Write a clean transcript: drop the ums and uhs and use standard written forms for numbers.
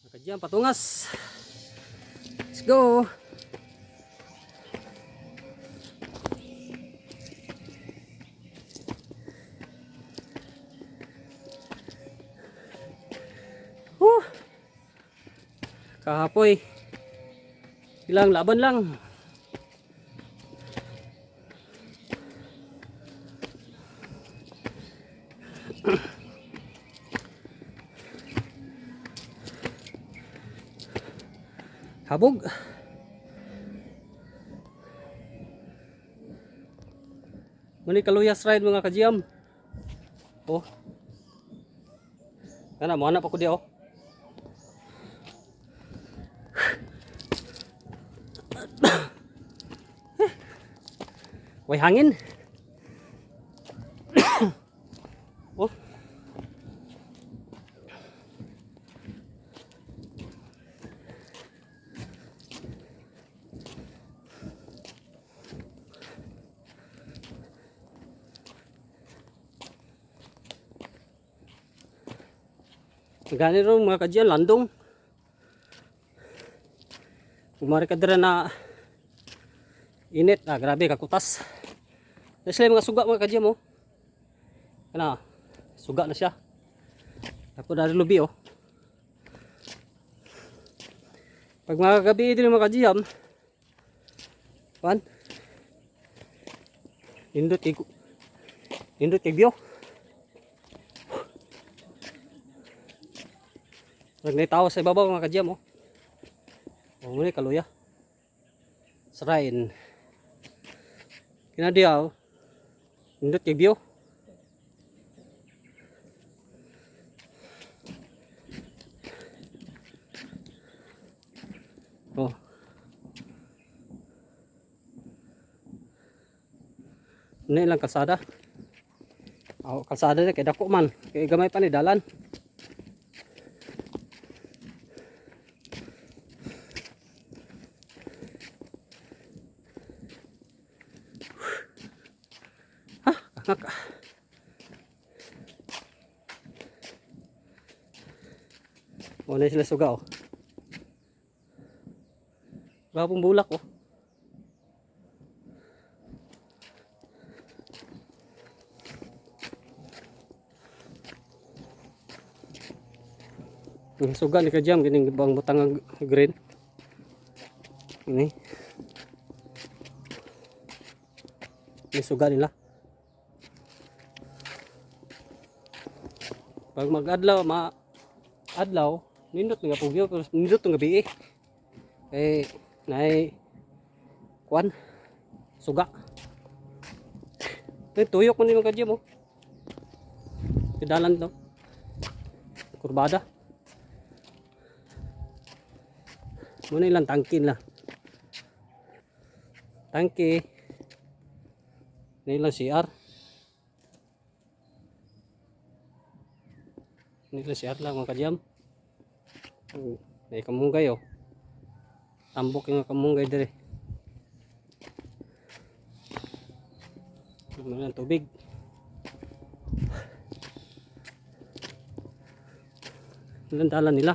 Nakadyan, patungas. Let's go. Whew. Kahapoy. Ilang laban lang. Habog. Muni Kaluyas ride, mga kajiyam. Oh. Kana mo anak pa ko di oh. Way hangin. Oh. Gani ro, mga kajiyan, landong. Kumari ka dira na init, ah, grabe kakutas. Na sila mga suga, mga kajiyan mo. Kana suga na siya. Ako dari lubi oh. Pag mga gabi din, mga kajiyam, pan, nindot kay nindot kay view. Nag tawo sa ibabaw, mga kajiyam oh. Oh, muna kaluya. Shrine. Kinadiyaw. Nindot kay view. Oh. Ini lang kalsada. Oh, kalsada na kay dako man. Kay gamay pa ni dalan. Ha, ngak. Wala sila suga oh. Gapong bulak oh. Ang suga ni kajam kining bang butang ang green. Ini. Ini suga nila. Pag mag-adlaw, ma adlaw, nindot nga pugyo pero nindot nga gabi eh. Eh nay kuan suga. Eh, tuyok mo ni mga kajim oh. Pedalan to. Kurbada. Muna ilang tangkin lah. Tangki. Ini ilang CR. Ini ilang CR lang, mga kajam. Oh, may kamunggay oh. Tambok yung kamunggay dire. Muna ang tubig. Ilang dalan nila.